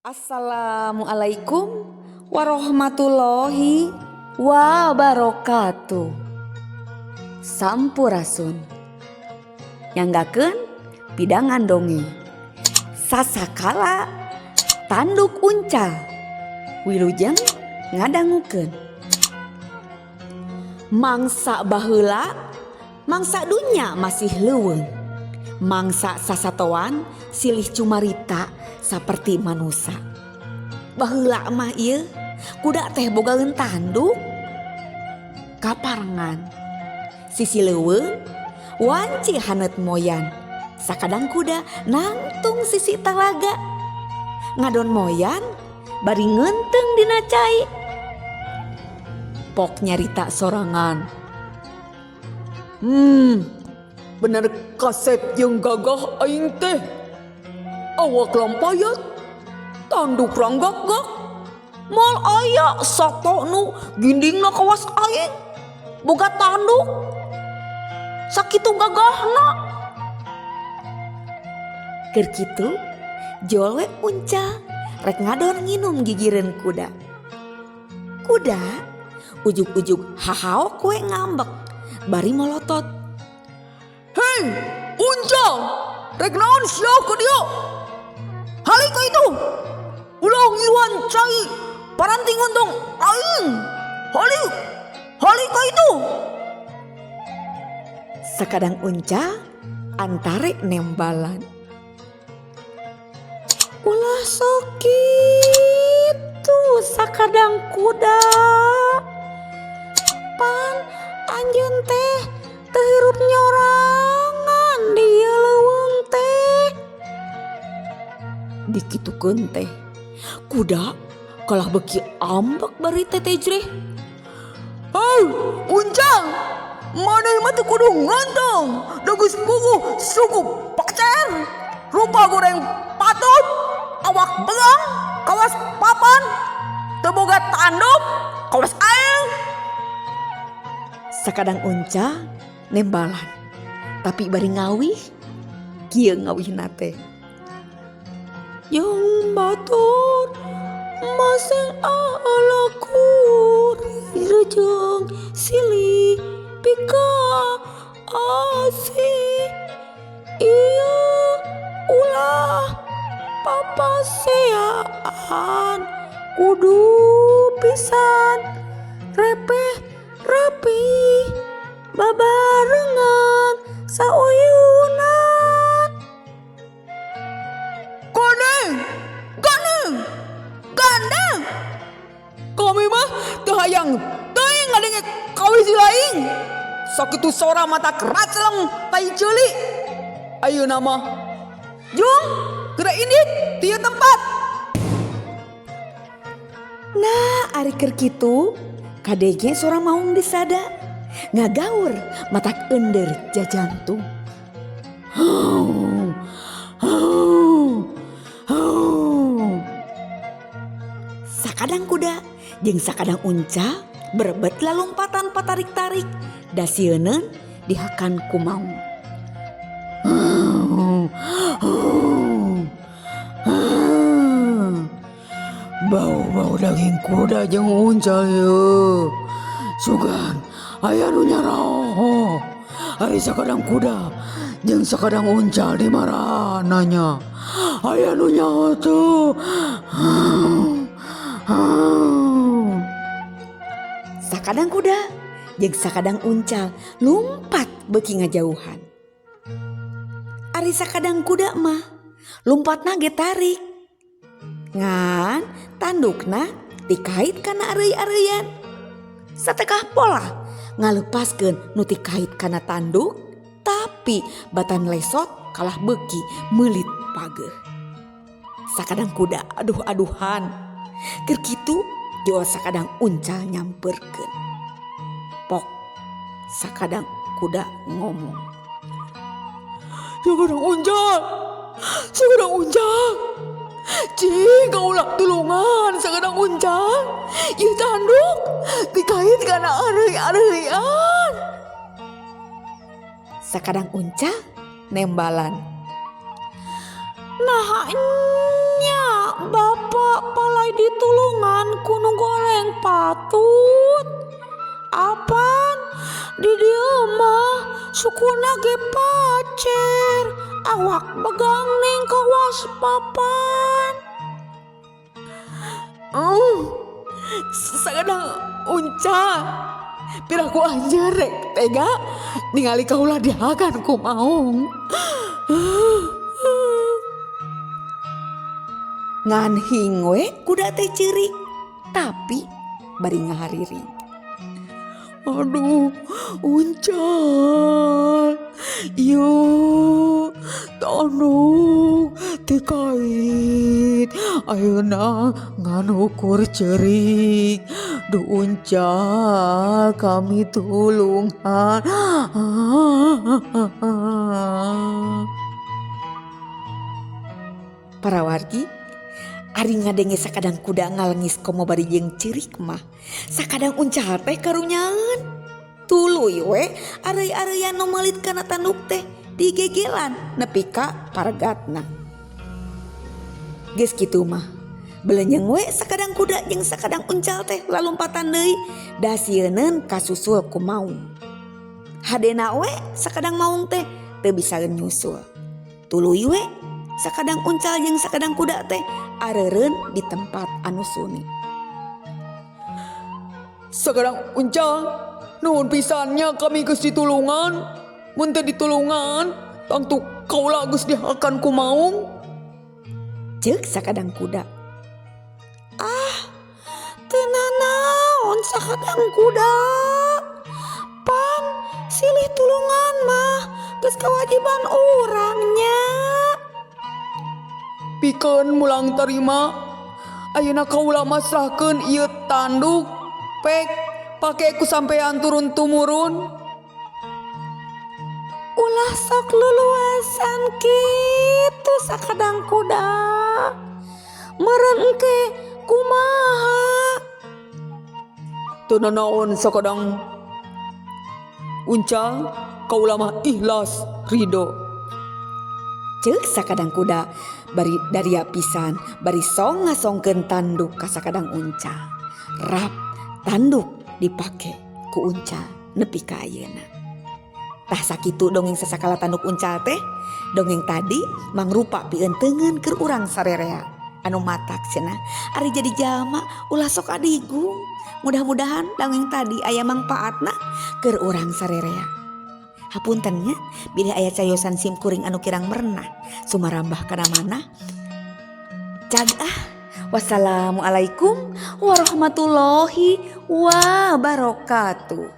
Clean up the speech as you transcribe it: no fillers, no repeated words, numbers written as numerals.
Assalamualaikum warahmatullahi wabarakatuh. Sampurasun. Nyanggakeun pidangan dongeng. Sasakala tanduk uncal. Wilujeng ngadangukeun. Mangsa baheula, mangsa dunya masih leuweung. Mangsa sasatoan silih cumarita saperti manusa. Baheula mah ieu kuda teh bogaeun tanduk. Kaparengan. Sisi leuweung wanci haneut moyan. Sakadang kuda nangtung sisi talaga. Ngadon moyan bari ngeunteung dina cai. Pok nyarita sorangan. Bener kasep jeung gagah aing teh. Awak lampayat, tanduk ranggakgak. Moal aya sato nu gindingna kawas aing. Boga tanduk. Sakitu gagahna. Keur kitu jol we uncal rek ngadon nginum gigireun kuda. Kuda ujug-ujug hahaok we ngambek bari molotot. Hei, uncal, rek naon sia ka dieu? Halik ka itu. Ulah ngiluan cai, paranti ngontong aing. Halik, halik ka itu. Sakadang uncal antare nembalan. Ulah sok kitu, sakadang kuda. Pan anjeun teh teu hirup nyorangan di ieu leuweung teh. Dikitukeun teh kuda kalah beuki ambek bari tetejreh. Hei, uncal, maneh mah teu kudu ngantong. Da geus puguh suku pacer. Rupa goreng patut, awak begang, kawas papan, teu boga tanduk, kawas aing. Sakadang uncal nembalan tapi bari ngawih kieu ngawihna teh. Jeung batur maseng alakur rejeung silih pika asih ieu ulah papaseaan kudu pisan repeh rapih babarengan sauyunan. Gandeng, gandeng, gandeng. Kami mah teu hayang teuing ngadenge kawih lain. Sakitu sora matak raceleng tai ceuli. Ayeuna mah jung geura indit ti ieu tempat. Nah, ari keur kitu kadenge sora maung disada ngagaur matak eundeur jajantung. Hau, hau, hau. Sakadang kuda jeung sakadang uncal berebet lalumpatan patarik-tarik da sieuneun dihakan ku maung. Hau, hau, hau. Bau-bau daging kuda jeung uncal ieu. Sugan aya nu nyaraho. Ari sakadang kuda jeung sakadang uncal di marana nya? Aya nu nyaho teu? Hau, hau. Sakadang kuda jeung sakadang uncal lumpat beuki ngajauhan. Ari sakadang kuda mah lumpatna ge tarik. Ngan tandukna dikait kana areuy-areuyan. Satekah polah ngalepaskeun nu tikait kana tanduk, tapi batan lesot kalah beuki meulit pageuh. Sakadang kuda aduh-aduhan. Keur kitu jol sakadang uncal nyamperkeun. Pok sakadang kuda ngomong. Sakadang uncal, sakadang uncal. Cing kaulah tulungan sakadang uncal. Ieu tanduk dikait kana areuy-areuyan. Sakadang uncal nembalan. Nah nya. Emak bapak palai ditulungan ku nu goreng patut. Apan di dieu mah sukuna ge pacer, awak begang ning kawas papan. Sakadang unca. Piraku anjeun rek tega ningali kaula dihakan ku maung. Ngan hing we kuda teh ceurik, tapi bari ngahariring. Aduh, uncal. Ieu tanduk tikait. Ayeuna ngan ukur ceurik. Duh uncal, kami tulungan. Para wargi, ari ngadenge sakadang kuda ngalengis komo bari jeung ceurik mah, sakadang uncal teh karunyaeun. Tuluy we areuy-areuyan nu meulit kana tanduk teh digegelan nepi ka paregatna. Geus kitu mah, belenyeng we sakadang kuda jeung sakadang uncal teh lalumpatan deui da sieuneun kasusul ku maung. Hadena we sakadang maung teh teu bisa nyusul. Tuluy we sakadang uncal jeung sakadang kuda teh areureun di tempat anu suni. Sakadang uncal, nuhun pisannya kami geus ditulungan. Mun teu ditulungan, tangtu kaula geus dihakan ku maung. Ceuk sakadang kuda. Ah, teu nanaon sakadang kuda. Pan silih tulungan mah geus kewajiban urangnya. Pikeun mulang tarima, ayeuna kaula masrahkeun ieu tanduk pek pake ku sampean turun tumurun. Ulah sok luluasan kitu sakadang kuda. Meureun engke kumaha? Teu nanaon sakadang uncal, kaula mah ikhlas ridho. Ceuk sakadang kuda bari daria pisan bari song ngasongkeun tanduk ka sakadang uncal. Rap tanduk dipake ku uncal nepi ka ayeuna. Tah sakitu dongeng sasakala tanduk uncal teh. Dongeng tadi mangrupa pieuteungeun keur urang sarerea anu matak cenah ari jadi jalma ulah sok adigung. Mudah-mudahan dongeng tadi aya mangpaatna keur urang sarerea. Hapunten nya bilih aya cayosan sim kuring anu kirang merenah sumarambah kana mana. Cag ah. Wassalamualaikum warahmatullahi wabarakatuh.